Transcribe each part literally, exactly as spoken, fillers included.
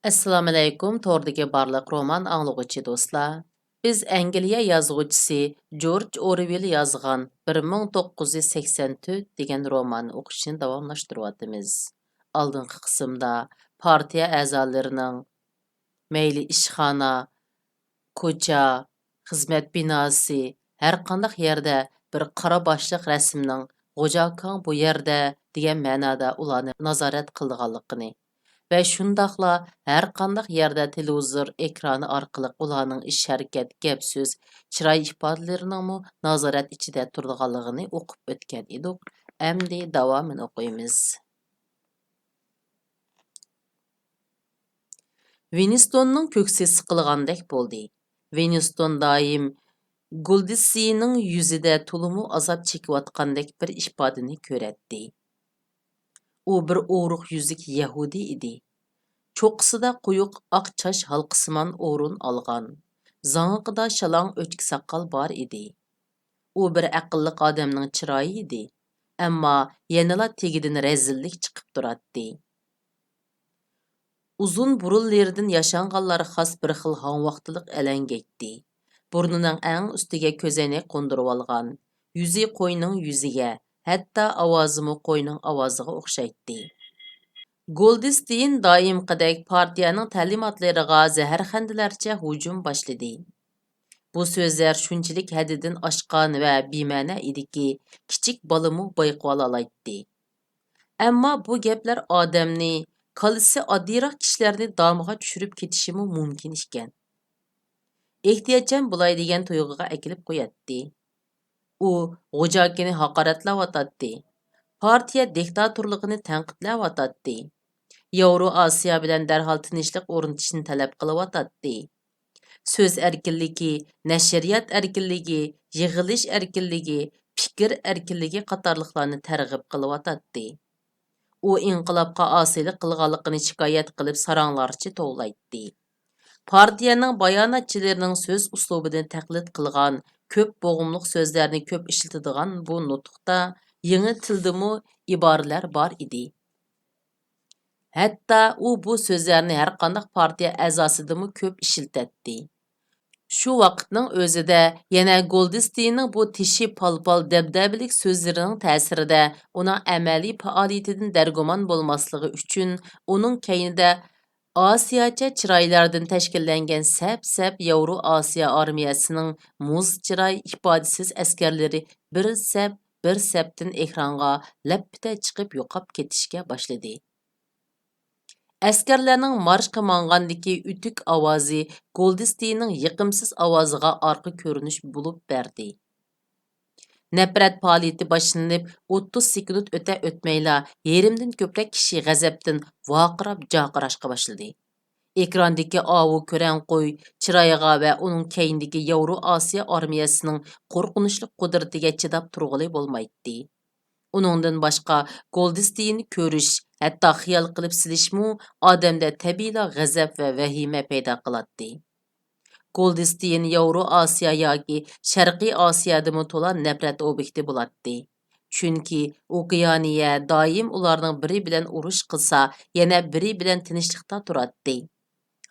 ئەسسالامۇئەلەيكۇم، توردىكى بارلىق رومان ئاڭلىغۇچى دوستلار. بىز ئەنگلىيە يازغۇچىسى جورج ئورۋېل يازغان بىر مىڭ توققۇز يۈز سەكسەن تۆت دېگەن روماننى ئوقۇشنى داۋاملاشتۇرۇۋاتىمىز. ئالدىنقى قىسىمدا پارتىيە ئەزالىرىنىڭ مەيلى ئىشخانا، كوچا، خىزمەت بىناسى، ھەرقانداق يەردە بىر قارا باشلىق رەسىمنىڭ «غوجاكاڭ بۇ يەردە» دېگەن مەنادا ئۇلارنى نازارەت قىلىدىغانلىقىنى ۋە شۇنداقلا ھەرقانداق يەردە تېلېۋىزور ئېكرانى ئارقىلىق ئۇلارنىڭ ئىش-ھەرىكەت، گەپ-سۆز، چىراي ئىپادىلىرىنىڭمۇ نازارەت ئىچىدە تۇرىدىغانلىقىنى ئوقۇپ ئۆتكەن ئىدۇق. ئەمدى داۋامىنى ئوقۇيمىز. ۋىنستوننىڭ كۆكسى سىقىلغاندەك بولدى. ۋىنستون دائىم گولدسىنىڭ يۈزىدە تولىمۇ ئازاب چېكىۋاتقاندەك بىر ئىپادىنى كۆرەتتى. ئۇ بىر ئورۇق يۈزلۈك يەھۇدىي ئىدى. چوققىسىدا قويۇق ئاق چاچ ھالقىسىمان ئورۇن ئالغان، زاڭىقىدا شالاڭ ئۆچكە ساقال بار ئىدى. ئۇ بىر ئەقىللىق ئادەمنىڭ چىرايى ئىدى، ئەمما يەنىلا تېگىدىن رەزىللىك چىقىپ تۇراتتى. ئۇزۇن بۇرۇنلىرىدىن ياشانغانلارغا خاس بىر خىل ھاڭۋاقتىلىق ئەلەڭگەيتتى. بۇرنىنىڭ ئەڭ ئۈستىگە كۆزەينەك قوندۇرۇۋالغان، يۈزى قوينىڭ يۈزىگە، ھەتتا ئاۋازىمۇ قوينىڭ ئاۋازىغا ئوخشايتتى. گولدستېين دائىمقىدەك پارتىيەنىڭ تەلىماتلىرىغا زەھەرخەندىلەرچە ھۇجۇم باشلىدى. بۇ سۆزلەر شۇنچىلىك ھەددىدىن ئاشقان ۋە بىمەنە ئىدىكى، كىچىك بالىمۇ بايقىۋالالايتتى. ئەمما بۇ گەپلەر ئادەمنى، كاللىسى ئاددىيراق كىشىلەرنى دامىغا چۈشۈرۈپ كېتىشىمۇ مۇمكىن ئىكەن. ئېھتىياتچان بولاي دېگەن تۇيغۇغا ئەكېلىپ قوياتتى. ئۇ غوجاكىنى ھاقارەتلەۋاتاتتى. پارتىيە دىكتاتورلۇقىنى تەنقىدلەۋاتاتتى. ياۋرو ئاسىيا بىلەن دەرھال تىنچلىق ئورنىتىشنى تەلەپ قىلىۋاتاتتى. سۆز ئەركىنلىكى، نەشرىيات ئەركىنلىكى، يىغىلىش ئەركىنلىكى، پىكىر ئەركىنلىكى قاتارلىقلارنى تەرغىب قىلىۋاتاتتى. ئۇ ئىنقىلابقا ئاسىيلىق قىلغانلىقىنى شىكايەت قىلىپ ساراڭلارچە توۋلايتتى. پارتىيەنىڭ باياناتچىلىرىنىڭ سۆز ئۇسلۇبىنى تەقلىد قىلغان، كۆپ بوغۇملۇق سۆزلەرنى كۆپ ئىشلىتىدىغان بۇ نۇتۇقتا يېڭى تىلدىمۇ ئىبارىلەر بار ئىدى. ھەتتا ئۇ بۇ سۆزلەرنى ھەرقانداق پارتىيە ئەزاسىدىمۇ كۆپ ئىشلىتەتتى. شۇ ۋاقىتنىڭ ئۆزىدە يەنە گولدستېيننىڭ بۇ تېشى پال-پال دەبدەبىلىك سۆزلىرىنىڭ تەسىرىدە ئۇنىڭ ئەمەلىي پائالىيىتىدىن دەرگۇمان بولماسلىقى ئۈچۈن، ئۇنىڭ كەينىدە ئاسىياچە چىرايلاردىن تەشكىللەنگەن سەپ-سەپ ياۋرو ئاسىيا ئارمىيەسىنىڭ مۇز چىراي ئىپادىسىز ئەسكەرلىرى بىر سەپ، بىر سەپتىن ئېكرانغا لەپپىدە چىقىپ يوقاپ كېتىشكە باشلىدى. ئەسكەرلەرنىڭ مارشقا ماڭغاندىكى ئۆتۈك ئاۋازى گولدستېيننىڭ يېقىمسىز ئاۋازىغا ئارقا كۆرۈنۈش بولۇپ بەردى. نەپرەت پائالىيىتى باشلىنىپ ئوتتۇز سېكۇنت ئۆتە-ئۆتمەيلا، يېرىمدىن كۆپرەك كىشى غەزەپتىن ۋارقىراپ جارقىراشقا باشلىدى. ئېكراندىكى ئاۋۇ كۆرەڭ قوي چىرايغا ۋە ئۇنىڭ كەينىدىكى ياۋرو ئاسىيا ئارمىيەسىنىڭ قورقۇنچلۇق قۇدرىتىگە چىداپ تۇرغىلى بولمايتتى. ئۇنىڭدىن باشقا، گولدستېيننى كۆرۈش، ھەتتا خىيال قىلىپ سېلىشمۇ ئادەمدە تەبىئىيلا غەزەپ ۋە ۋەھىمە پەيدا قىلاتتى. گولدستېين ياۋرو ئاسىيا ياكى شەرقىي ئاسىيادىمۇ تولا نەپرەت ئوبيېكتى بولاتتى. چۈنكى ئوكېئانىيە دائىم ئۇلارنىڭ بىرى بىلەن ئۇرۇش قىلسا، يەنە بىرى بىلەن تىنچلىقتا تۇراتتى.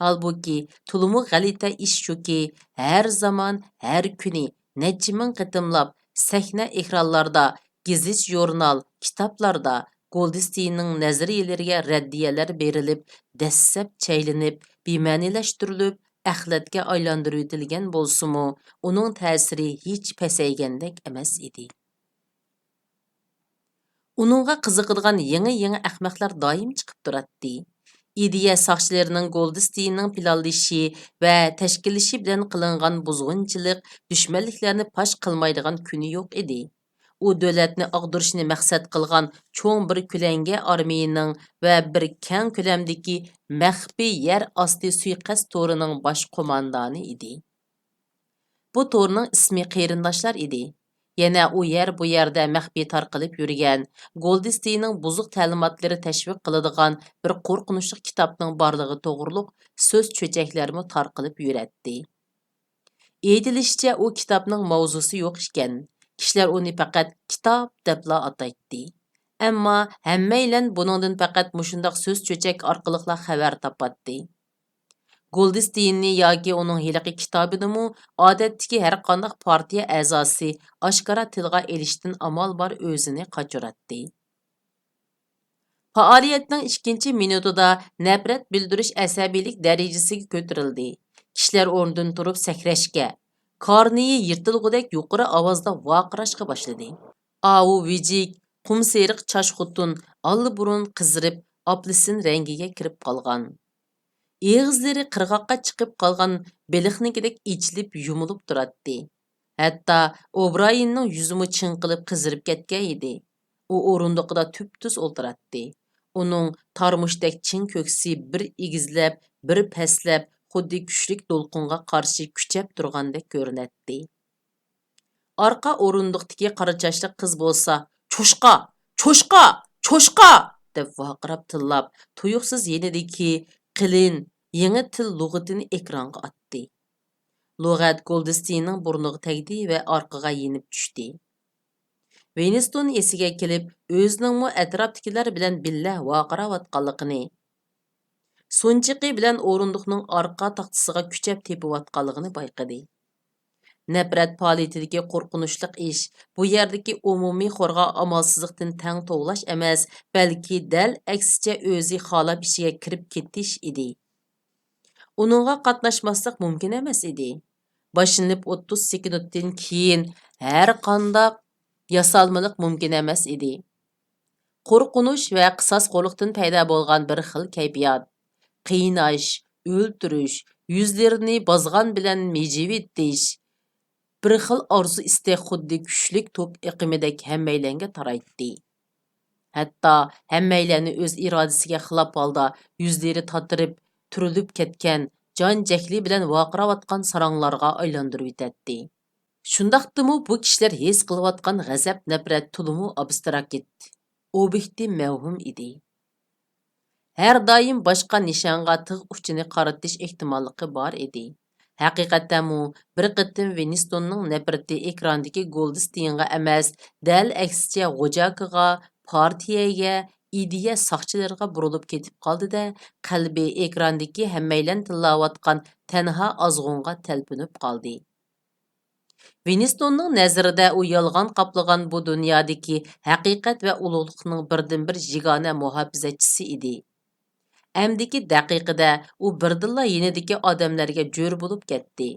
ھالبۇكى، تولىمۇ غەلىتە ئىش شۇكى، ھەر زامان، ھەر كۈنى نەچچە مىڭ قېتىملاپ سەھنە ئېكرانلاردا، گېزىت-ژۇرنال، كىتابلاردا گولدستېيننىڭ نەزەرىيەلىرىگە رەددىيەلەر بېرىلىپ، دەسسەپ چەيلىنىپ، بىمەنىلەشتۈرۈلۈپ، ئەخلەتكە ئايلاندۇرۇۋېتىلگەن بولسىمۇ، ئۇنىڭ تەسىرى ھېچ پەسەيگەندەك ئەمەس ئىدى. ئۇنىڭغا قىزىقىدىغان يېڭى-يېڭى ئەخمەقلەر دائىم چىقىپ تۇراتتى. ئىدىيە ساقچىلىرىنىڭ گولدستېيننىڭ پىلانلىشى ۋە تەشكىللىشى بىلەن قىلىنغان بۇزغۇنچىلىق، دۈشمەنلىكلەرنى پاش قىلمايدىغان كۈنى يوق ئىدى. ئۇ دۆلەتنى ئاغدۇرۇشنى مەقسەت قىلغان چوڭ بىر كۆلەڭگە ئارمىيىنىڭ ۋە بىر كەڭ كۆلەمدىكى مەخپىي يەر ئاستى سۇيىقەست تورىنىڭ باش قوماندانى ئىدى. بۇ تورنىڭ ئىسمى قېرىنداشلار ئىدى. يەنە ئۇ يەر بۇ يەردە مەخپىي تارقىلىپ يۈرگەن، گولدستېيننىڭ بۇزۇق تەلىماتلىرى تەشۋىق قىلىدىغان بىر قورقۇنچلۇق كىتابنىڭ بارلىقى توغرۇلۇق سۆز چۆچەكلەرمۇ تارقىلىپ يۈرەتتى. ئېيتىلىشىچە، ئۇ كىتابنىڭ ماۋزۇسى يوق ئىكەن. كىشىلەر ئۇنى پەقەت كىتاب دەپلا ئاتايتتى. ئەمما ھەممەيلەن بۇنىڭدىن پەقەت مۇشۇنداق سۆز چۆچەك ئارقىلىقلا خەۋەر تاپاتتى. گولدستېيننى ياكى ئۇنىڭ ھېلىقى كىتابىنىمۇ ئادەتتىكى ھەرقانداق پارتىيە ئەزاسى ئاشكارا تىلغا ئېلىشتىن ئامال بار ئۆزىنى قاچۇراتتى. پائالىيەتنىڭ ئىككىنچى مىنۇتىدا نەپرەت بىلدۈرۈش ئەسەبىيلىك دەرىجىسىگە كۆتۈرۈلدى. كىشىلەر ئورنىدىن تۇرۇپ سەكرەشكە، كارنىيى يىرتىلغۇدەك يۇقىرى ئاۋازدا ۋارقىراشقا باشلىدى. ئاۋۇ ۋىجىك، قۇمسېرىق چاچ خوتۇن ئاللىبۇرۇن قىزىرىپ، ئاپېلسىن رەڭگىگە كىرىپ قالغان. ئېغىزلىرى قىرغاققا چىقىپ قالغان بېلىقنىڭكىدەك ئېچىلىپ يۇمۇلۇپ تۇراتتى. ھەتتا ئوبرايېننىڭ يۈزىمۇ چىڭقىلىپ قىزىرىپ كەتكەن ئىدى. ئۇ ئورۇندۇقىدا تۈپتۈز ئولتۇراتتى. ئۇنىڭ تارمۇشتەك چىڭ كۆكسى بىر ئېگىزلەپ، بىر پەسلەپ، خۇددى كۈچلۈك دولقۇنغا قارشى كۈچەپ تۇرغاندەك كۆرۈنەتتى. ئارقا ئورۇندۇقتىكى قارا چاچلىق قىز بولسا، «چوشقا! چوشقا! چوشقا!» دەپ ۋارقىراپ تىللاپ، تۇيۇقسىز يېنىدىكى قېلىن، يېڭى تىل لۇغىتىنى ئېكرانغا ئاتتى. لۇغەت گولدستېيننىڭ بۇرنىغا تەگدى ۋە ئارقىغا يېنىپ چۈشتى. ۋىنستون ئېسىگە كېلىپ، ئۆزىنىڭمۇ ئەتراپتىكىلەر بىلەن بىللە ۋارقىراۋاتقانلىقىنى، سونچىقى بىلەن ئورۇندۇقنىڭ ئارقا تاختىسىغا كۈچەپ تېپىۋاتقانلىقىنى بايقىدى. نەپرەت پائالىيىتىدىكى قورقۇنچلۇق ئىش بۇ يەردىكى ئومۇمىي خورغا ئامالسىزلىقتىن تەڭ توۋلاش ئەمەس، بەلكى دەل ئەكسىچە ئۆزى خالاپ ئىچىگە كىرىپ كېتىش ئىدى. ئۇنىڭغا قاتناشماسلىق مۇمكىن ئەمەس ئىدى. باشلىنىپ ئوتتۇز سېكۇنتتىن كېيىن ھەرقانداق ياسالمىلىق مۇمكىن ئەمەس ئىدى. قورقۇنچ ۋە قىساسخورلۇقتىن پەيدا بولغان بىر خىل كەيپىيات، قىيناش، ئۆلتۈرۈش، يۈزلىرىنى بازغان بىلەن مىجىۋېتىش، بىر خىل ئارزۇ-ئىستەك خۇددى كۈچلۈك توك ئېقىمىدەك ھەممەيلەنگە تارايتتى. ھەتتا ھەممەيلەننى ئۆز ئىرادىسىگە خىلاپ ھالدا يۈزلىرى تاتىرىپ، تۈرۈلۈپ كەتكەن، جان جەھلى بىلەن ۋارقىراۋاتقان ساراڭلارغا ئايلاندۇرۇۋېتەتتى. شۇنداقتىمۇ بۇ كىشىلەر ھېس قىلىۋاتقان غەزەپ-نەپرەت تولىمۇ ئابستراكت، ئوبيېكتىپ مەۋھۇم ئىدى. ھەر دائىم باشقا نىشانغا تىغ ئۇچىنى قارىتىش ئېھتىماللىقى بار ئىدى. ھەقىقەتەنمۇ، بىر قېتىم ۋىنستوننىڭ نەپرىتى ئېكراندىكى گولدستېينغا ئەمەس، دەل ئەكسىچە غوجاكىغا، پارتىيەگە، ئىدىيە ساقچىلىرىغا بۇرۇلۇپ كېتىپ قالدى-دە، قەلبى ئېكراندىكى ھەممەيلەن تىللاۋاتقان تەنھا ئازغۇنغا تەلپۈنۈپ قالدى. ۋىنستوننىڭ نەزىرىدە ئۇ يالغان قاپلىغان بۇ دۇنيادىكى ھەقىقەت ۋە ئۇلۇغلۇقنىڭ بىردىنبىر يېگانە مۇھاپىزەتچىسى ئىدى. ئەمدىكى دەقىقىدە ئۇ بىردىنلا يېنىدىكى ئادەملەرگە جۆر بولۇپ كەتتى.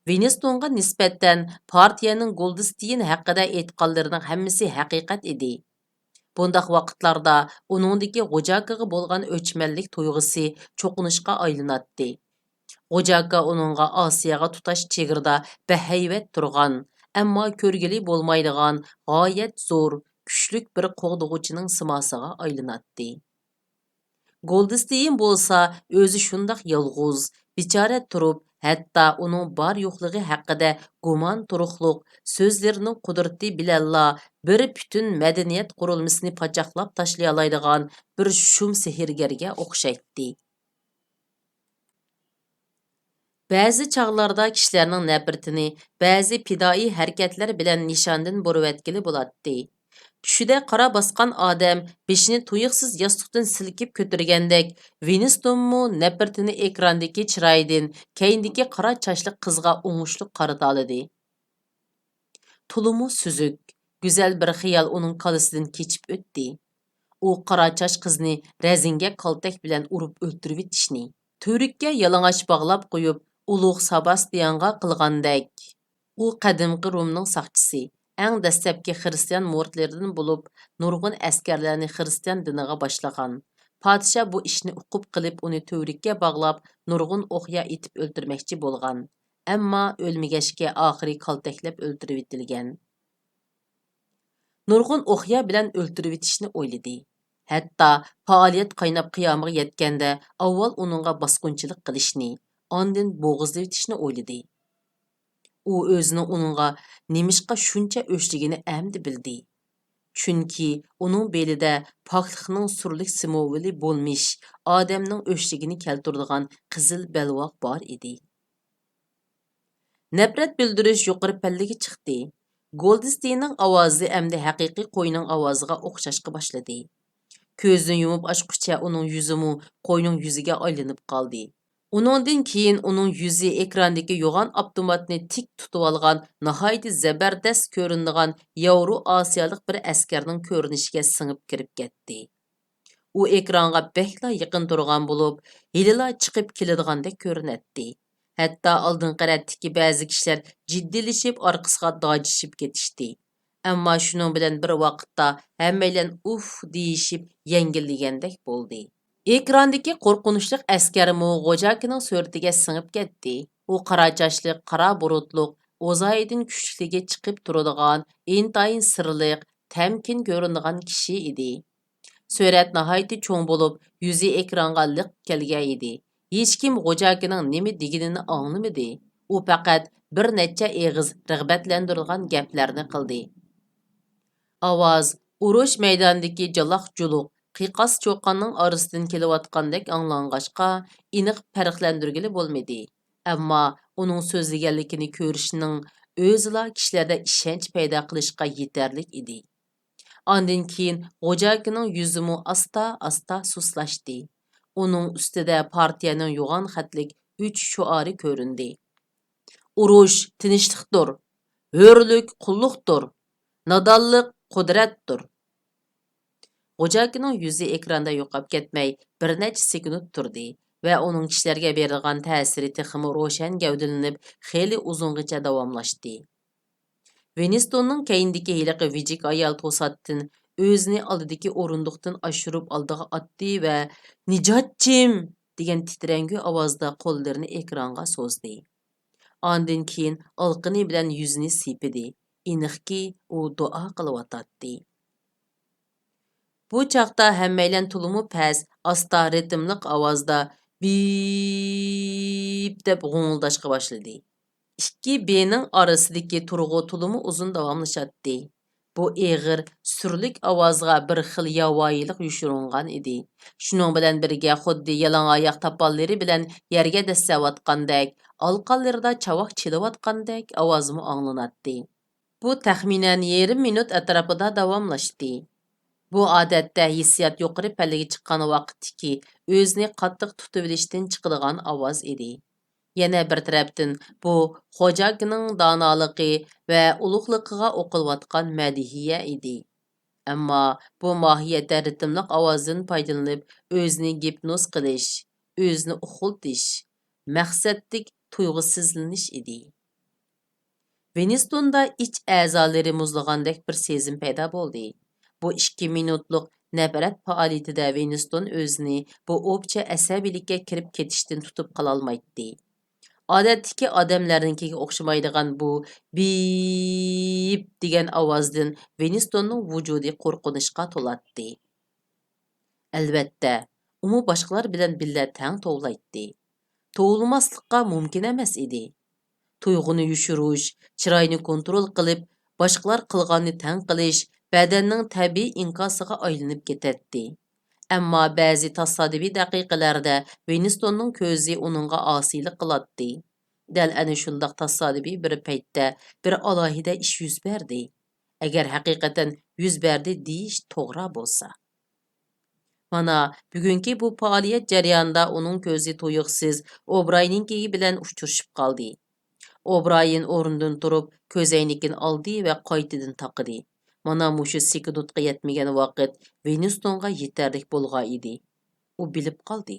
ۋىنستونغا نىسبەتەن پارتىيەنىڭ گولدستېين ھەققىدە ئېيتقانلىرىنىڭ ھەممىسى ھەقىقەت ئىدى. بۇنداق ۋاقىتلاردا ئۇنىڭدىكى غوجاكىغا بولغان ئۆچمەنلىك تۇيغۇسى چوقۇنۇشقا ئايلىناتتى. غوجاكا ئۇنىڭغا ئاسىياغا تۇتاش چېگرىدا بەھەيۋەت تۇرغان، ئەمما كۆرگىلى بولمايدىغان غايەت زور، كۈچلۈك بىر قوغدىغۇچىنىڭ سىماسىغا ئايلىناتتى. گولدستېين بولسا ئۆزى شۇنداق يالغۇز، بىچارە تۇرۇپ، ھەتتا ئۇنىڭ بار-يوقلۇقى ھەققىدە گۇمان تۇرۇقلۇق، سۆزلىرىنىڭ قۇدرىتى بىلەنلا بىر پۈتۈن مەدەنىيەت قۇرۇلمىسىنى پاچاقلاپ تاشلىيالايدىغان بىر شۇم سېھىرگەرگە ئوخشايتتى. بەزى چاغلاردا كىشىلەرنىڭ نەپرىتىنى بەزى پىدائىي ھەرىكەتلەر بىلەن نىشاندىن بۇرۇۋەتكىلى بولاتتى. چۈشىدە قارا باسقان ئادەم بېشىنى تۇيۇقسىز ياستۇقتىن سىلكىپ كۆتۈرگەندەك، ۋىنستونمۇ نەپرىتىنى ئېكراندىكى چىرايىدىن كەينىدىكى قارا چاچلىق قىزغا ئوڭۇشلۇق قارىتالىدى. تولىمۇ سۈزۈك، گۈزەل بىر خىيال ئۇنىڭ كاللىسىدىن كېچىپ ئۆتتى. ئۇ قارا چاچ قىزنى رەزىنگە كالتەك بىلەن ئۇرۇپ ئۆلتۈرۈۋېتىشنى، تۈۋرۈككە يالىڭاچ باغلاپ قويۇپ، ئۇلۇغ ساباستىيانغا قىلغاندەك. ئۇ قەدىمكى رومنىڭ ساقچىسى، ئەڭ دەسلەپكى خىرىستىيان مورتلىرىدىن بولۇپ، نۇرغۇن ئەسكەرلەرنى خىرىستىيان دىنىغا باشلىغان. پادىشاھ بۇ ئىشنى ئۇقۇپ قېلىپ، ئۇنى تۈۋرۈككە باغلاپ، نۇرغۇن ئوقيا ئېتىپ ئۆلتۈرمەكچى بولغان. ئەمما ئۆلمىگەچكە، ئاخىرى كالتەكلەپ ئۆلتۈرۈۋېتىلگەن. نۇرغۇن ئوقيا بىلەن ئۆلتۈرۈۋېتىشنى ئويلىدى. ھەتتا پائالىيەت قايناپ قىيامىغا يەتكەندە، ئاۋۋال ئۇنىڭغا باسقۇنچىلىق قىلىشنى، ئاندىن بوغۇزلىۋېتىشنى ئويلىدى. ئۇ ئۆزىنىڭ ئۇنىڭغا نېمىشقا شۇنچە ئۆچلۈكىنى ئەمدى بىلدى. چۈنكى ئۇنىڭ بېلىدە پاكلىقنىڭ سۈرلۈك سىمۋولى بولمىش ئادەمنىڭ ئۆچلۈكىنى كەلتۈرىدىغان قىزىل بەلۋاغ بار ئىدى. نەپرەت بىلدۈرۈش يۇقىرى پەللىگە چىقتى. گولدستېيننىڭ ئاۋازى ئەمدى ھەقىقىي قوينىڭ ئاۋازىغا ئوخشاشقا باشلىدى. كۆزىنى يۇمۇپ ئاچقۇچە ئۇنىڭ يۈزىمۇ قوينىڭ يۈزىگە ئايلىنىپ قالدى. ئۇنىڭدىن كېيىن ئۇنىڭ يۈزى ئېكراندىكى يوغان ئاپتوماتنى تىك تۇتۇۋالغان ناھايىتى زەبەردەست كۆرۈنىدىغان ياۋرو ئاسىيالىق بىر ئەسكەرنىڭ كۆرۈنۈشىگە سىڭىپ كىرىپ كەتتى. ئۇ ئېكرانغا بەكلا يېقىن تۇرغان بولۇپ، ھېلىلا چىقىپ كېلىدىغاندەك كۆرۈنەتتى. ھەتتا ئالدىنقى رەتتىكى بەزى كىشىلەر جىددىيلىشىپ ئارقىسىغا داجىشىپ كېتىشتى. ئەمما شۇنىڭ بىلەن بىر ۋاقىتتا ھەممەيلەن ئۇف دېيىشىپ يەڭگىللىگەندەك بولدى. ئېكراندىكى قورقۇنچلۇق ئەسكەرمۇ غوجاكىنىڭ سۈرىتىگە سىڭىپ كەتتى. ئۇ قارا چاچلىق، قارا بۇرۇتلۇق، ئوزايدىن كۈچلۈكلۈكى چىقىپ تۇرىدىغان، ئىنتايىن سىرلىق، تەمكىن كۆرۈنىدىغان كىشى ئىدى. سۈرەت ناھايىتى چوڭ بولۇپ، يۈزى ئېكرانغا لىق كەلگەن ئىدى. ھېچكىم غوجاكىنىڭ نېمە دېگىنىنى ئاڭلىمىدى. ئۇ پەقەت بىر نەچچە ئېغىز رىغبەتلەندۈرىدىغان گەپلەرنى قىلدى. ئاۋاز ئۇرۇش مەيدانىدىكى جالاق-جۇلۇق، قىيقاس-چوقاننىڭ ئارىسىدىن كېلىۋاتقاندەك ئاڭلانغاچقا، ئېنىق پەرقلەندۈرگىلى بولمىدى. ئەمما ئۇنىڭ سۆزلىگەنلىكىنى كۆرۈشنىڭ ئۆزىلا كىشىلەردە ئىشەنچ پەيدا قىلىشقا يېتەرلىك ئىدى. ئاندىن كېيىن غوجاكىنىڭ يۈزىمۇ ئاستا-ئاستا سۇسلاشتى. ئۇنىڭ ئۈستىدە پارتىيەنىڭ يوغان خەتلىك ئۈچ شوئارى كۆرۈندى. ئۇرۇش تىنچلىقتۇر، ھۆرلۈك قۇللۇقتۇر، نادانلىق قۇدرەتتۇر. غوجاكىنىڭ يۈزى ئېكراندا يوقاپ كەتمەي، بىر نەچچە سېكۇنت تۇردى ۋە ئۇنىڭ كىشىلەرگە بېرىدىغان تەسىرى تېخىمۇ روشەن گەۋدىلىنىپ، خېلى ئۇزۇنغىچە داۋاملاشتى. ۋىنستوننىڭ كەينىدىكى ھېلىقى ۋىجىك ئايال توساتتىن ئۆزىنى ئالدىدىكى ئورۇندۇقتىن ئاشۇرۇپ ئالدىغا ئاتتى ۋە «نىجاتچىم!» دېگەن تىترەڭگۈ ئاۋازدا قوللىرىنى ئېكرانغا سوزدى. ئاندىن كېيىن ئالىقىنى بىلەن يۈزىنى سىيپىدى. ئېنىقكى، ئۇ دۇئا قىلىۋاتاتتى. بۇ چاغدا ھەممەيلەن تولىمۇ پەس، ئاستا رىتىملىق ئاۋازدا «بىيييپ» دەپ غوڭۇلداشقا باشلىدى. ئىككى بىنىڭ ئارىسىدىكى تۇرغۇ تولىمۇ ئۇزۇن داۋاملىشاتتى. بۇ ئېغىر، سۈرلۈك ئاۋازغا بىر خىل ياۋايىلىق يوشۇرۇنغان ئىدى. شۇنىڭ بىلەن بىرگە، خۇددى يالاڭ ئاياق تاپانلىرى بىلەن يەرگە دەسسەۋاتقاندەك، ئالىقانلىرىدا چاۋاك چېلىۋاتقاندەك ئاۋازمۇ ئاڭلىناتتى. بۇ تەخمىنەن يېرىم مىنۇت ئەتراپىدا داۋاملاشتى. بۇ ئادەتتە ھېسسىيات يۇقىرى پەللىگە چىققان ۋاقىتتىكى ئۆزىنى قاتتىق تۇتۇۋېلىشتىن چىقىدىغان ئاۋاز ئىدى. يەنە بىر تەرەپتىن، بۇ خوجاكىنىڭ دانالىقى ۋە ئۇلۇغلىقىغا ئوقۇلۇۋاتقان مەدھىيە ئىدى. ئەمما بۇ ماھىيەتتە رىتىملىق ئاۋازدىن پايدىلىنىپ ئۆزىنى گىپنوز قىلىش، ئۆزىنى ئۇخلىتىش، مەقسەتلىك تۇيغۇسىزلىنىش ئىدى. ۋىنستوندا ئىچ ئەزالىرى مۇزلىغاندەك بىر سېزىم پەيدا بولدى. بۇ ئىككى مىنۇتلۇق نەپرەت پائالىيىتىدە ۋىنستون ئۆزىنى بۇ ئوپچە ئەسەبىيلىككە كىرىپ كېتىشتىن تۇتۇپ قالالمايتتى. ئادەتتىكى ئادەملەرنىڭكىگە ئوخشىمايدىغان بۇ «بىييپ» دېگەن ئاۋازدىن ۋىنستوننىڭ ۋۇجۇدى قورقۇنچقا تولاتتى. ئەلۋەتتە، ئۇمۇ باشقىلار بىلەن بىللە تەڭ توۋلايتتى. توۋلىماسلىققا مۇمكىن ئەمەس ئىدى. تۇيغۇنى يوشۇرۇش، چىراينى كونترول قىلىپ، باشقىلار قىلغاننى تەڭ قىلىش بەدەننىڭ تەبىئىي ئىنكاسىغا ئايلىنىپ كېتەتتى. ئەمما بەزى تاسادىپىي دەقىقىلەردە ۋىنستوننىڭ كۆزى ئۇنىڭغا ئاسىيلىق قىلاتتى. دەل ئەنە شۇنداق تاسادىپىي بىر پەيتتە بىر ئالاھىدە ئىش يۈز بەردى. ئەگەر ھەقىقەتەن يۈز بەردى دېيىش توغرا بولسا. مانا، بۈگۈنكى بۇ پائالىيەت جەريانىدا ئۇنىڭ كۆزى تۇيۇقسىز ئوبراينىڭكى بىلەن ئۇچرىشىپ قالدى. ئوبرايىن ئورنىدىن تۇرۇپ، كۆزەينىكىنى ئالدى ۋە قايتىدىن تاقىدى. مانا مۇشۇ سېكۇنتقا يەتمىگەن ۋاقىت ۋىنستونغا يېتەرلىك بولغان ئىدى. ئۇ بىلىپ قالدى.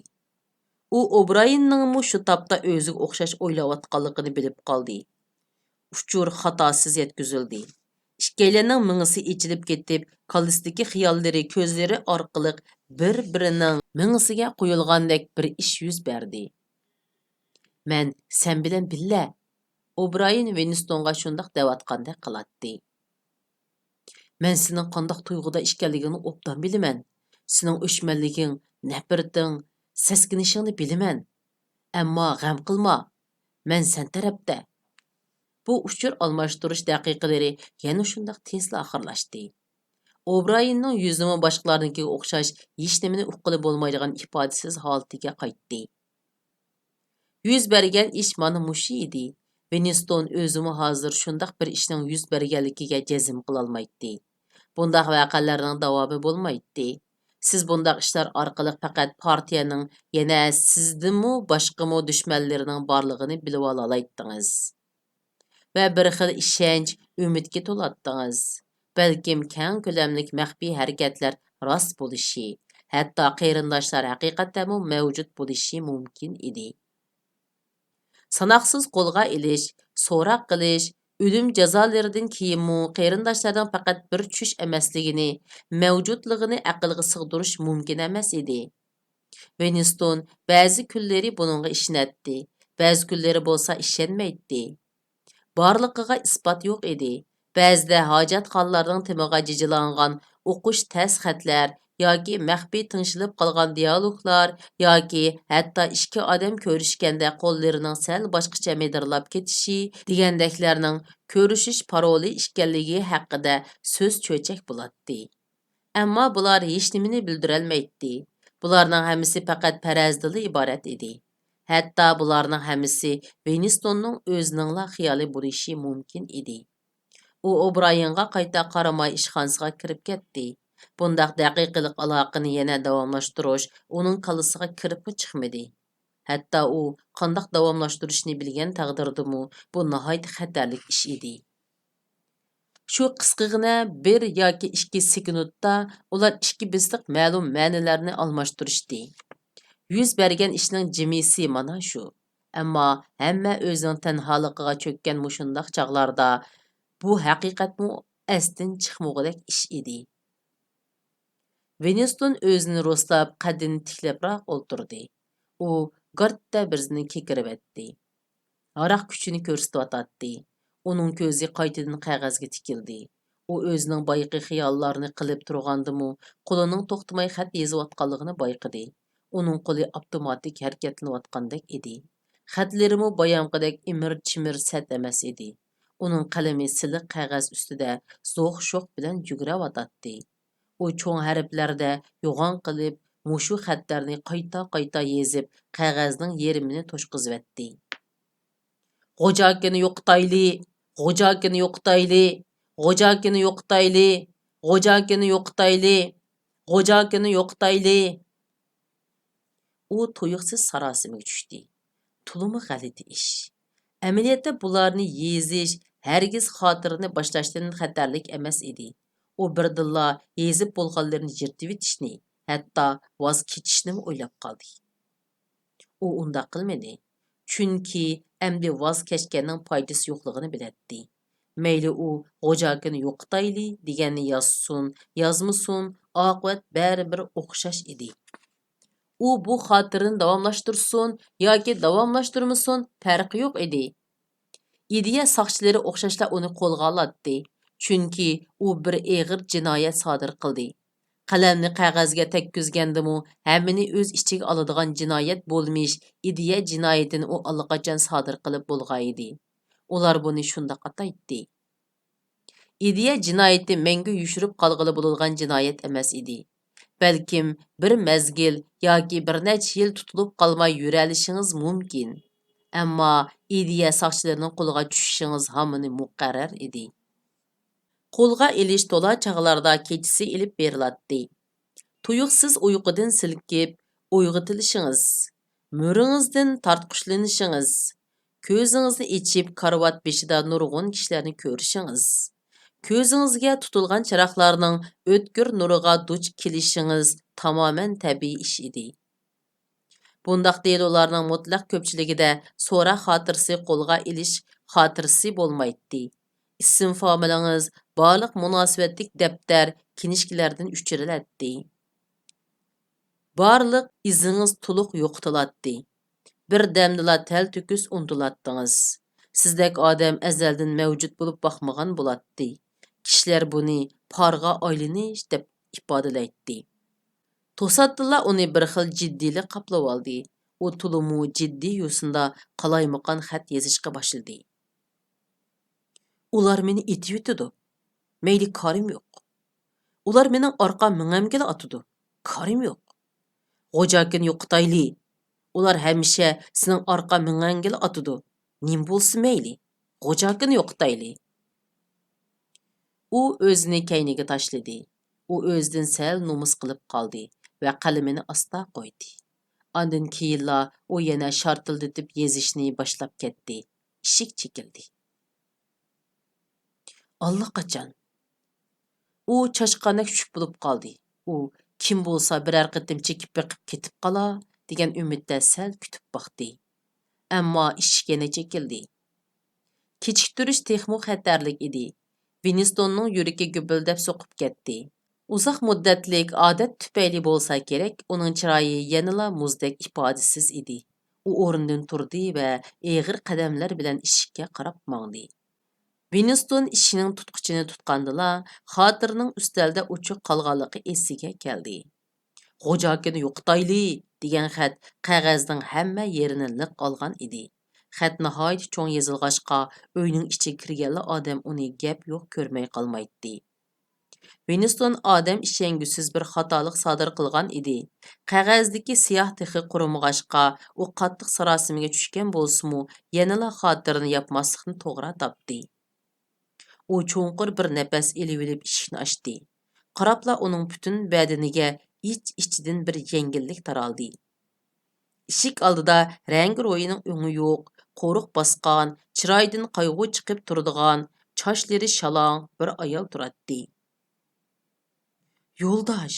ئۇ ئوبرايىننىڭمۇ شۇ تاپتا ئۆزىگە ئوخشاش ئويلاۋاتقانلىقىنى بىلىپ قالدى. ئۇچۇر خاتاسىز يەتكۈزۈلدى. ئىككىيلەننىڭ مېڭىسى ئېچىلىپ كېتىپ، كاللىسىدىكى خىياللىرى كۆزلىرى ئارقىلىق بىر-بىرىنىڭ مېڭىسىگە قويۇلغاندەك بىر ئىش يۈز بەردى. «مەن سەن بىلەن بىللە»، ئوبرايىن ۋىنستونغا شۇنداق دەۋاتقاندەك قىلاتتى. «مەن سېنىڭ قانداق تۇيغۇدا ئىكەنلىكىڭنى ئوبدان بىلىمەن. سېنىڭ ئۆچمەنلىكىڭ، نەپرىتىڭ، سەسكىنىشىڭنى بىلىمەن. ئەمما غەم قىلما، مەن سەن تەرەپتە.» بۇ ئۇچۇر ئالماشتۇرۇش دەقىقىلىرى يەنە شۇنداق تېزلا ئاخىرلاشتى. ئوبرايىننىڭ يۈزىمۇ باشقىلارنىڭكىگە ئوخشاش ھېچنېمىنى ئۇققىلى بولمايدىغان ئىپادىسىز ھالىتىگە قايتتى. يۈز بەرگەن ئىش مانا مۇشۇ ئىدى. ۋىنستون ئۆزىمۇ ھازىر شۇنداق بىر ئىشنىڭ يۈز بەرگەنلىكىگە جەزم قىلالمايتتى. بۇنداق ۋەقەلەرنىڭ داۋامى بولمايتتى. سىز بۇنداق ئىشلار ئارقىلىق پەقەت پارتىيەنىڭ يەنە سىزدىنمۇ باشقىمۇ دۈشمەنلىرىنىڭ بارلىقىنى بىلىۋالالايتتىڭىز. ۋە بىر خىل ئىشەنچ، ئۈمىدكە تولاتتىڭىز. بەلكىم كەڭ كۆلەملىك مەخپىي ھەرىكەتلەر راست بولۇشى، ھەتتا قېرىنداشلار ھەقىقەتەنمۇ مەۋجۇت بولۇشى مۇمكىن ئىدى. ساناقسىز قولغا ئېلىش، سوراق قىلىش، ئۆلۈم جازالىرىدىن كېيىنمۇ قېرىنداشلارنىڭ پەقەت بىر چۈش ئەمەسلىكىنى، مەۋجۇتلۇقىنى ئەقىلگە سىغدۇرۇش مۇمكىن ئەمەس ئىدى. ۋىنستون بەزى كۈنلىرى بۇنىڭغا ئىشىنەتتى، بەزى كۈنلىرى بولسا ئىشەنمەيتتى. بارلىقىغا ئىسپات يوق ئىدى. بەزىدە ھاجەتخانىلارنىڭ تېمىغا جىجىلانغان ئوقۇش تەس خەتلەر ياكى مەخپىي تىڭشىلىپ قالغان دىيالوگلار ياكى ھەتتا ئىككى ئادەم كۆرۈشكەندە قوللىرىنىڭ سەل باشقىچە مىدىرلاپ كېتىشى دېگەندەكلەرنىڭ كۆرۈشۈش پارولى ئىكەنلىكى ھەققىدە سۆز چۆچەك بولاتتى. ئەمما بۇلار ھېچنېمىنى بىلدۈرەلمەيتتى. بۇلارنىڭ ھەممىسى پەقەت پەرەزدىنلا ئىبارەت ئىدى. ھەتتا بۇلارنىڭ ھەممىسى ۋىنستوننىڭ ئۆزىنىڭلا خىيالى بولۇشى مۇمكىن ئىدى. ئۇ ئوبرايېنغا قايتا قارىماي ئىشخانىسىغا كىرىپ كەتتى. بۇنداق دەقىقىلىق ئالاقىنى يەنە داۋاملاشتۇرۇش ئۇنىڭ كاللىسىغا كىرىپمۇ چىقمىدى. ھەتتا ئۇ قانداق داۋاملاشتۇرۇشنى بىلگەن تەقدىردىمۇ، بۇ ناھايىتى خەتەرلىك ئىش ئىدى. شۇ قىسقىغىنە بىر ياكى ئىككى سېكۇنتتا ئۇلار ئىككى بېسىق مەلۇم مەنىلەرنى ئالماشتۇرۇشتى. يۈز بەرگەن ئىشنىڭ جىمىسى مانا شۇ. ئەمما ھەممە ئۆزىنىڭ تەنھالىقىغا چۆككەن مۇشۇنداق چاغلاردا بۇ ھەقىقەتمۇ ئەستىن چىقمىغۇدەك ئىش ئىدى. ۋىنستون ئۆزىنى رۇسلاپ، قەددىنى تىكلەپراق ئولتۇردى. ئۇ گارتتە بىرسىنى كېكىرىۋەتتى. ھاراق كۈچىنى كۆرسىتىۋاتاتتى. ئۇنىڭ كۆزى قايتىدىن قەغەزگە تىكىلدى. ئۇ ئۆزىنىڭ بايىقى خىياللارنى قىلىپ تۇرغاندىمۇ، قولىنىڭ توختىماي خەت يېزىۋاتقانلىقىنى بايقىدى. ئۇنىڭ قولى ئاپتوماتىك ھەرىكەتلىنىۋاتقاندەك ئىدى. خەتلىرىمۇ بايامقىدەك ئىمىر-چىمىر سەت ئەمەس ئىدى. ئۇنىڭ قەلىمى سىلىق قەغەز ئۈستىدە زوق-شوق بىلەن يۈگرەۋاتاتتى. ئۇ چوڭ ھەرپلەردە يوغان قىلىپ، مۇشۇ خەتلەرنى قايتا-قايتا يېزىپ، قەغەزنىڭ يېرىمىنى توشقۇزۇۋەتتى. «غوجاكىنى يوقىتايلى! غوجاكىنى يوقىتايلى! غوجاكىنى يوقىتايلى! غوجاكىنى يوقىتايلى! غوجاكىنى يوقىتايلى!» ئۇ تۇيۇقسىز ساراسىمىگە چۈشتى. تولىمۇ غەلىتە ئىش. ئەمەلىيەتتە بۇلارنى يېزىش ھەرگىز خاتىرىنى باشلاشتىن خەتەرلىك ئەمەس ئىدى. ئۇ بىردىنلا يېزىپ بولغانلىرىنى يىرتىۋېتىشنى، ھەتتا ۋاز كېچىشنىمۇ ئويلاپ قالدى. ئۇ ئۇنداق قىلمىدى. چۈنكى ئەمدى ۋاز كەچكەننىڭ پايدىسى يوقلۇقىنى بىلەتتى. مەيلى ئۇ «غوجاكىنى يوقىتايلى» دېگەننى يازسۇن، يازمىسۇن، ئاقىۋەت بەرىبىر ئوخشاش ئىدى. ئۇ بۇ خاتىرىنى داۋاملاشتۇرسۇن ياكى داۋاملاشتۇرمىسۇن، پەرقى يوق ئىدى. ئىدىيە ساقچىلىرى ئوخشاشلا ئۇنى قولغا ئالاتتى، چۈنكى ئۇ بىر ئېغىر جىنايەت سادىر قىلدى. قەلەمنى قەغەزگە تەگكۈزگەندىمۇ، ھەممىنى ئۆز ئىچىگە ئالىدىغان جىنايەت بولمىش ئىدىيە جىنايىتىنى ئۇ ئاللىقاچان سادىر قىلىپ بولغانىدى. ئۇلار بۇنى شۇنداق ئاتايتتى. ئىدىيە جىنايىتى مەڭگۈ يوشۇرۇپ قالغىلى بولىدىغان جىنايەت ئەمەس ئىدى. بەلكىم بىر مەزگىل ياكى بىر نەچچە يىل تۇتۇلۇپ قالماي يۈرەلىشىڭىز مۇمكىن. ئەمما ئىدىيە ساقچىلىرىنىڭ قولىغا چۈشۈشىڭىز ھامىنى مۇقەررەر ئىدى. قولغا ئېلىش تولا چاغلاردا كېچىسى ئېلىپ بېرىلاتتى. تۇيۇقسىز ئۇيقۇدىن سىلكىپ ئويغىتىلىشىڭىز، مۈرىڭىزدىن تارتقۇشلىنىشىڭىز، كۆزىڭىزنى ئېچىپ كارىۋات بېشىدا نۇرغۇن كىشىلەرنى كۆرۈشىڭىز، كۆزىڭىزگە تۇتۇلغان چىراغلارنىڭ ئۆتكۈر نۇرىغا دۇچ كېلىشىڭىز تامامەن تەبىئىي ئىش ئىدى. بۇنداق دېلولارنىڭ مۇتلەق كۆپچىلىكىدە سوراق خاتىرىسى، قولغا ئېلىش خاتىرىسى بولمايتتى. ئىسىم فامىلىڭىز بارلىق مۇناسىۋەتلىك دەپتەر، كىنىشكىلەردىن ئۆچۈرۈلەتتى. بارلىق ئىزىڭىز تولۇق يوقىتىلاتتى. بىردەمدىلا تەلتۆكۈس ئۇنتۇلاتتىڭىز. سىزدەك ئادەم ئەزەلدىن مەۋجۇت بولۇپ باقمىغان بولاتتى. كىشىلەر بۇنى پارغا ئايلىنىش دەپ ئىپادىلەيتتى. توساتتىنلا ئۇنى بىر خىل جىددىيلىك قاپلىۋالدى. ئۇ تولىمۇ جىددىي يوسۇندا قالايمىقان خەت يېزىشقا باشلىدى. ئۇلار مېنى ئېتىۋېتىدۇ. مەيلى، كارىم يوق. ئۇلار مېنىڭ ئارقا مېڭەمگىلا ئاتىدۇ. كارىم يوق. غوجاكىنى يوقىتايلى. ئۇلار ھەمىشە سېنىڭ ئارقا مېڭەڭگىلا ئاتىدۇ. نېمە بولسا مەيلى. غوجاكىنى يوقىتايلى. ئۇ ئۆزىنى كەينىگە تاشلىدى. ئۇ ئۆزىدىن سەل نومۇس قىلىپ قالدى. ۋە قەلىمىنى ئاستا قويدى. ئاندىن كېيىنلا ئۇ يەنە شارتىلدىتىپ يېزىشنى باشلاپ كەتتى. ئىشىك چېكىلدى. ئاللىقاچان. ئۇ چاشقاندەك چۈشۈپ بولۇپ قالدى. ئۇ كىم بولسا بىرەر قېتىم چېكىپ بېقىپ كېتىپ قالا دېگەن ئۈمىدتە سەل كۈتۈپ باقتى. ئەمما ئىشىك يەنە چېكىلدى. كېچىكتۈرۈش تېخىمۇ خەتەرلىك ئىدى. ۋىنستوننىڭ يۈرىكى گۈپۈلدەپ سوقۇپ كەتتى. ئۇزاق مۇددەتلىك ئادەت تۈپەيلى بولسا كېرەك، ئۇنىڭ چىرايى يەنىلا مۇزدەك ئىپادىسىز ئىدى. ئۇ ئورنىدىن تۇردى ۋە ئېغىر قەدەملەر بىلەن ئىشىككە قاراپ ماڭدى. ۋىنستون ئىشىكنىڭ تۇتقۇچىنى تۇتقاندىلا، خاتىرىنىڭ ئۈستەلدە ئوچۇق قالغانلىقى ئېسىگە كەلدى. «غوجاكىنى يوقىتايلى» دېگەن خەت قەغەزنىڭ ھەممە يېرىنى لىق ئالغان ئىدى. خەت ناھايىتى چوڭ يېزىلغاچقا، ئۆينىڭ ئىچىگە كىرگەنلا ئادەم ئۇنى گەپ يوق كۆرمەي قالمايتتى. ۋىنستون ئادەم ئىشەنگۈسىز بىر خاتالىق سادىر قىلغان ئىدى. قەغەزدىكى سىياھ تېخى قۇرۇمىغاچقا، ئۇ قاتتىق ساراسىمىگە چۈشكەن بولسىمۇ، يەنىلا خاتىرىنى ياپماسلىقنى توغرا تاپتى. ئۇ چوڭقۇر بىر نەپەس ئېلىۋېلىپ ئىشىكنى ئاچتى. قاراپلا ئۇنىڭ پۈتۈن بەدىنىگە ئىچ-ئىچىدىن بىر يەڭگىللىك تارالدى. ئىشىك ئالدىدا رەڭگى روھىنىڭ ئۆڭى يوق، قورۇق باسقان، چىرايىدىن قايغۇ چىقىپ تۇرىدىغان، چاچلىرى شالاڭ بىر ئايال تۇراتتى. «يولداش!»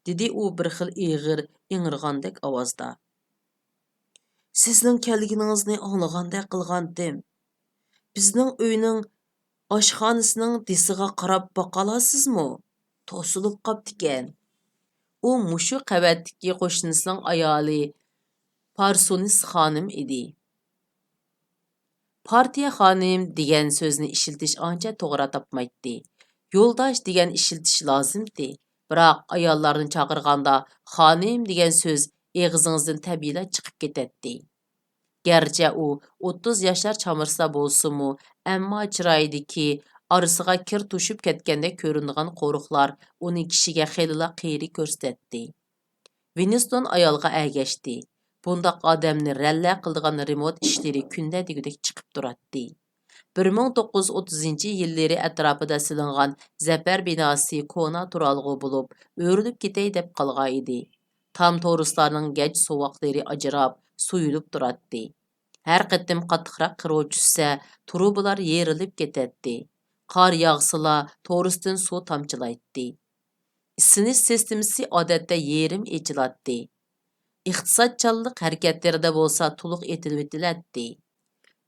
دېدى ئۇ بىر خىل ئېغىر، ئىڭرىغاندەك ئاۋازدا. «سىزنىڭ كەلگىنىڭىزنى ئاڭلىغاندەك قىلغانتىم. بىزنىڭ ئۆينىڭ ئاشخانىسىنىڭ دېسىغا قاراپ باقالارسىزمۇ؟ توسۇلۇپ قاپتىكەن.» ئۇ مۇشۇ قەۋەتتىكى قوشنىسىنىڭ ئايالى پارسونىس خانىم ئىدى. «پارتىيە خانىم» دېگەن سۆزنى ئىشلىتىش ئانچە توغرا تاپمايتتى. «يولداش» دېگەن ئىشلىتىش لازىمتى، بىراق ئاياللارنى چاقىرغاندا «خانىم» دېگەن سۆز ئېغىزىڭىزدىن تەبىئىيلا چىقىپ كېتەتتى. گەرچە ئۇ ئوتتۇز ياشلار چامىسىدا بولسىمۇ، ئەمما چىرايىدىكى ئارىسىغا كىر توشۇپ كەتكەندەك كۆرۈنىدىغان قورۇقلار ئۇنى كىشىگە خېلىلا قېرى كۆرسىتەتتى. ۋىنستون ئايالغا ئەگەشتى. بۇنداق ئادەمنى رەللە قىلىدىغان رېمونت ئىشلىرى كۈندە دېگۈدەك چىقىپ تۇراتتى. بىر مىڭ توققۇز يۈز ئوتتۇزىنچى يىللىرى ئەتراپىدا سېلىنغان زەپەر بىناسى كونا تۇرالغۇ بولۇپ، ئۆرۈلۈپ كېتەي دەپ قالغان ئىدى. تام تورۇسلارنىڭ گەج سوۋاقلىرى ئاجراپ، سويۇلۇپ تۇراتتى. ھەر قېتىم قاتتىقراق قىرغۇ چۈشسە، تۇرۇبىلار يېرىلىپ كېتەتتى. قار ياغسىلا، تورۇستىن سۇ تامچىلايتتى. ئىسسىنىش سىستېمىسى ئادەتتە يېرىم ئېچىلاتتى. ئىقتىسادچانلىق ھەرىكەتلىرىدە بولسا تولۇق ئېتىلىۋېتىلەتتى.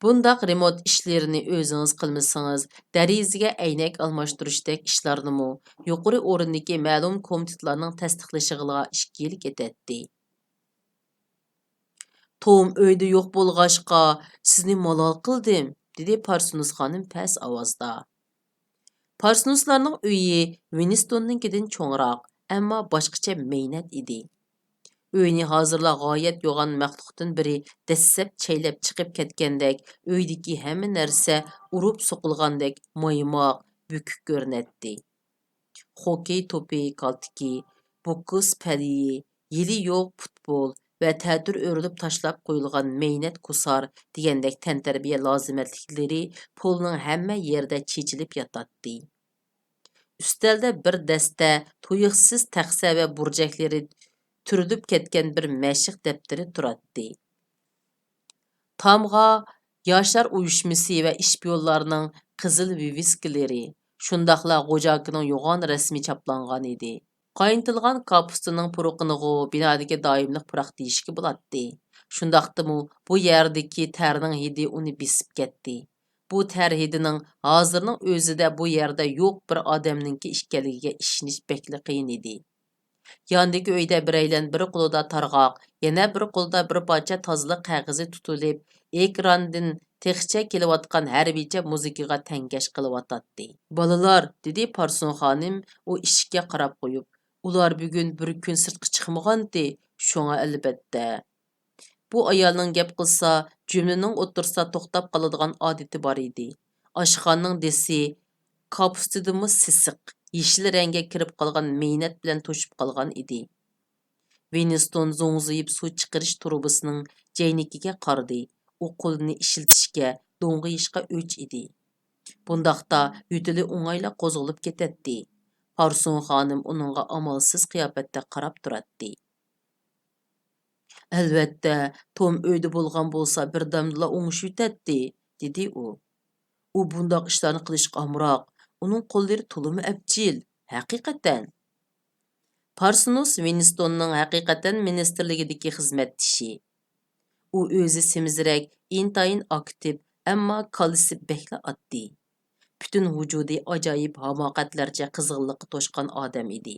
بۇنداق رېمونت ئىشلىرىنى ئۆزىڭىز قىلمىسىڭىز، دېرىزىگە ئەينەك ئالماشتۇرۇشتەك ئىشلارنىمۇ يۇقىرى ئورۇندىكى مەلۇم كومىتېتلارنىڭ تەستىقلىشىغىلا ئىككى يىل كېتەتتى. «توم ئۆيدە يوق بولغاچقا، سىزنى مالال قىلدىم»، دېدى پارسونىس خانىم پەس ئاۋازدا. پارسونىسلارنىڭ ئۆيى ۋىنستوننىڭكىدىن چوڭراق، ئەمما باشقىچە مەينەت ئىدى. ئۆينى ھازىرلا غايەت يوغان مەخلۇقتىن بىرى دەسسەپ چەيلەپ چىقىپ كەتكەندەك، ئۆيدىكى ھەممە نەرسە ئۇرۇپ سوقۇلغاندەك مايماق، بۈكۈك كۆرۈنەتتى. خوكېي توپى كالتىكى، بوكس پەلىيى، يىلى يوق پۇتبول ۋە تەتۈر ئۆرۈلۈپ تاشلاپ قويۇلغان مەينەت كوسار دېگەندەك تەنتەربىيە لازىمەتلىكلىرى پولنىڭ ھەممە يېرىدە چېچىلىپ ياتاتتى. ئۈستەلدە بىر دەستە تۇيۇقسىز تەخسە ۋە بۇرجەكلىرى تۈرۈلۈپ كەتكەن بىر مەشىق دەپتىرى تۇراتتى. تامغا ياشلار ئۇيۇشمىسى ۋە ئىشپىيونلارنىڭ قىزىل ۋىۋىسكىلىرى، شۇنداقلا غوجاكىنىڭ يوغان رەسىمى چاپلانغان ئىدى. قاينىتىلغان كاپۇستىنىڭ پۇرىقىنىغۇ بىنادىكى دائىملىق پۇراق دېيىشكە بولاتتى. شۇنداقتىمۇ بۇ يەردىكى تەرنىڭ ھىدى ئۇنى بېسىپ كەتتى. بۇ تەر ھىدىنىڭ ھازىرنىڭ ئۆزىدە بۇ يەردە يوق بىر ئادەمنىڭكى ئىكەنلىكىگە ئىشىنىش بەكلا قىيىن ئىدى. ياندىكى ئۆيدە بىرەيلەن بىر قولىدا تارغاق، يەنە بىر قولىدا بىر پارچە تازىلىق قەغىزى تۇتۇلۇپ، ئېكراندىن تېخىچە كېلىۋاتقان ھەربىيچە مۇزىكىغا تەڭكەش قىلىۋاتاتتى. «بالىلار»، دېدى پارسون خانىم ئۇ ئىشىككە قاراپ قويۇپ، «ئۇلار بۈگۈن بىر كۈن سىرتقا چىقمىغانتى، شۇڭا ئەلۋەتتە.» بۇ ئايالنىڭ گەپ قىلسا، جۈملىنىڭ ئوتتۇرىسىدا توختاپ قالىدىغان ئادىتى بار ئىدى. ئاشخانىنىڭ دېسى كاپۇستىدىنمۇ سېسىق، يېشىل رەڭگە كىرىپ قالغان مەينەت بىلەن توشۇپ قالغان ئىدى. ۋىنستون زوڭزىيىپ سۇ چىقىرىش تۇرۇبىسىنىڭ جەينىكىگە قارىدى. ئۇ قولىنى ئىشلىتىشكە، دوڭغىيىشقا ئۆچ ئىدى. بۇنداقتا يۆتىلى ئوڭايلا قوزغىلىپ كېتەتتى. پارسۇن خانىم ئۇنىڭغا ئامالسىز قىياپەتتە قاراپ تۇراتتى. ئەلۋەتتە، توم ئۆيدە بولغان بولسا بىردەمدىلا ئوڭشىۋېتەتتى، دېدى ئۇ. ئۇ بۇنداق ئىشلارنى قىلىشقا ئامراق، ئۇنىڭ قوللىرى تولىمۇ ئەپچىل، ھەقىقەتەن. پارسونوس ۋىنستوننىڭ ھەقىقەتەن مىنىستىرلىكىدىكى خىزمەتدىشى. ئۇ ئۆزى سېمىزرەك، ئىنتايىن ئاكتىپ، ئەمما كاللىسى بەكلا ئاددىي. پۈتۈن ۋۇجۇدى ئاجايىپ ھاماقەتلەرچە قىزغىنلىققا توشقان ئادەم ئىدى.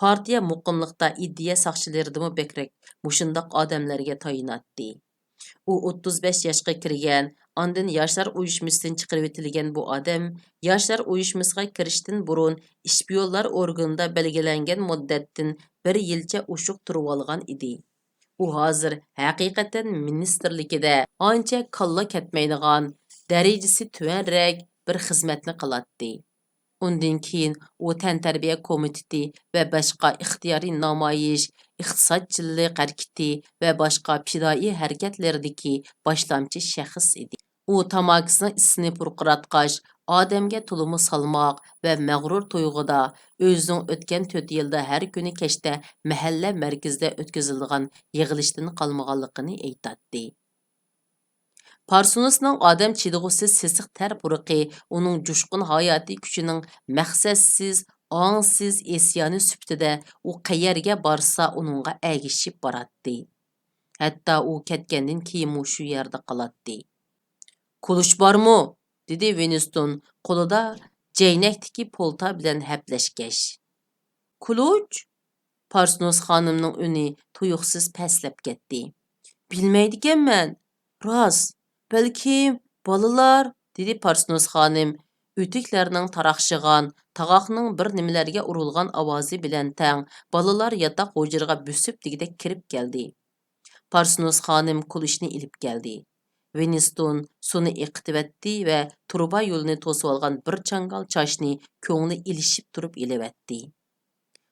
پارتىيە مۇقىملىقتا ئىدىيە ساقچىلىرىدىنمۇ بەكرەك مۇشۇنداق ئادەملەرگە تايىناتتى. ئۇ ئوتتۇز بەش ياشقا كىرگەن، ئاندىن ياشلار ئۇيۇشمىسىدىن چىقىرىۋېتىلگەن بۇ ئادەم ياشلار ئۇيۇشمىسىغا كىرىشتىن بۇرۇن ئىشپىيونلار ئورگىنىدا بەلگىلەنگەن مۇددەتتىن بىر يىلچە ئوشۇق تۇرۇۋالغان ئىدى. ئۇ ھازىر ھەقىقەتەن مىنىستىرلىكىدە ئانچە كاللا كەتمەيدىغان، دەرىجىسى تۆۋەنرەك بىر خىزمەتنى قىلاتتى. ئۇندىن كېيىن ئۇ تەنتەربىيە كومىتېتى ۋە باشقا ئىختىيارىي نامايىش، ئىقتىسادچىللىق ھەرىكىتى ۋە باشقا پىدائىي ھەرىكەتلىرىدىكى باشلامچى شەخس ئىدى. ئۇ تاماكىسىنىڭ ئىسىنى پۇرقىراتقاچ، ئادەمگە تولىمۇ سالماق ۋە مەغرۇر تۇيغۇدا ئۆزىنىڭ ئۆتكەن تۆت يىلدا ھەر كۈنى كەچتە مەھەللە مەركىزىدە ئۆتكۈزۈلىدىغان يىغىلىشتىن قالمىغانلىقىنى ئېيتاتتى. پارسونوسنىڭ ئادەم چىدىغۇسىز سېسىق تەر پۇرىقى ئۇنىڭ جۇشقۇن ھاياتىي كۈچىنىڭ مەقسەتسىز، ئاڭسىز ئىسيانى سۈپىتىدە ئۇ قەيەرگە بارسا ئۇنىڭغا ئەگىشىپ باراتتى. ھەتتا ئۇ كەتكەندىن كېيىنمۇ شۇ يەردە قالاتتى. «كۇلۇچ بارمۇ؟» دېدى ۋىنستون قولىدا جەينەكتىكى پولتا بىلەن ھەپلەشكەچ. «كۇلۇچ؟» پارسنوس خانىمنىڭ ئۈنى تۇيۇقسىز پەسلەپ كەتتى. «بىلمەيدىكەنمەن. راست، بەلكىم بالىلار؟» دېدى پارسنوس خانىم ئۆتۈكلەرنىڭ تاراقشىغان، تاغاقنىڭ بىر نېمىلەرگە ئۇرۇلغان ئاۋازى بىلەن تەڭ بالىلار ياتاق ھۇجرىغا بۆسۈپ دېگۈدەك كىرىپ كەلدى. پارسنوس خانىم كۇلۇچنى ئېلىپ كەلدى. ۋىنستون سۇنى ئېقىتىۋەتتى ۋە تۇرۇبا يولىنى توسۇۋالغان بىر چاڭگال چاچنى كۆڭلى ئېلىشىپ تۇرۇپ ئېلىۋەتتى.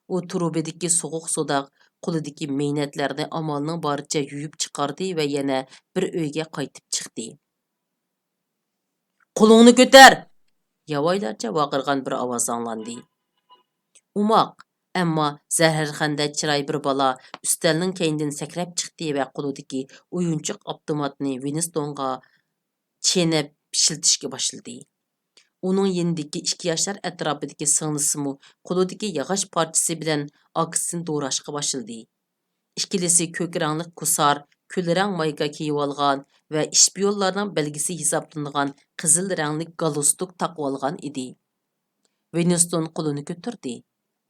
ئۇ تۇرۇبىدىكى سوغۇق سۇدا قولىدىكى مەينەتلەرنى ئامالنىڭ بارىچە يۇيۇپ چىقاردى ۋە يەنە بىر ئۆيگە قايتىپ چىقتى. «قولۇڭنى كۆتەر!» ياۋايلارچە ۋارقىرىغان بىر ئاۋاز ئاڭلاندى. ئوماق، ئەمما زەھەرخەندە چىراي بىر بالا ئۈستەلنىڭ كەينىدىن سەكرەپ چىقتى ۋە قولىدىكى ئويۇنچۇق ئاپتوماتنى ۋىنستونغا چېنەپ ئىشلىتىشكە باشلىدى. ئۇنىڭ يېنىدىكى ئىككى ياشار ئەتراپىدىكى سىڭلىسىمۇ قولىدىكى ياغاچ پارچىسى بىلەن ئاكىسىنى دوراشقا باشلىدى. ئىككىلىسى كۆك رەڭلىك كوسار، كۈل رەڭ مايكا كىيىۋالغان ۋە ئىشپىيونلارنىڭ بەلگىسى ھېسابلىنىدىغان قىزىل رەڭلىك گالستۇك تاقىۋالغان ئىدى. ۋىنستون قولىنى كۆتۈردى،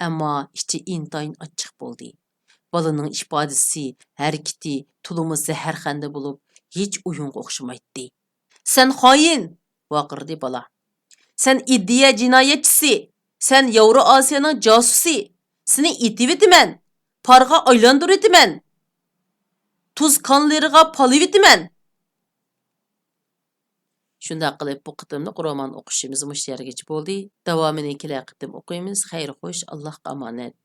ئەمما ئىچى ئىنتايىن ئاچچىق بولدى. بالىنىڭ ئىپادىسى، ھەرىكىتى تولىمۇ زەھەرخەندە بولۇپ، ھېچ ئويۇنغا ئوخشىمايتتى. «سەن خائىن!» ۋارقىرىدى بالا. «سەن ئىدىيە جىنايەتچىسى! سەن ياۋرو ئاسىيانىڭ جاسۇسى! سېنى ئېتىۋېتىمەن! پارغا ئايلاندۇرۇۋېتىمەن! تۇز كانلىرىغا پالىۋېتىمەن!» شۇنداق قىلىپ، بۇ قېتىملىق رومان ئوقۇشىمىز مۇشۇ يەرگىچە بولدى. داۋامىنى كېلەر قېتىم ئوقۇيمىز. خەير خوش، ئاللاھقا ئامانەت.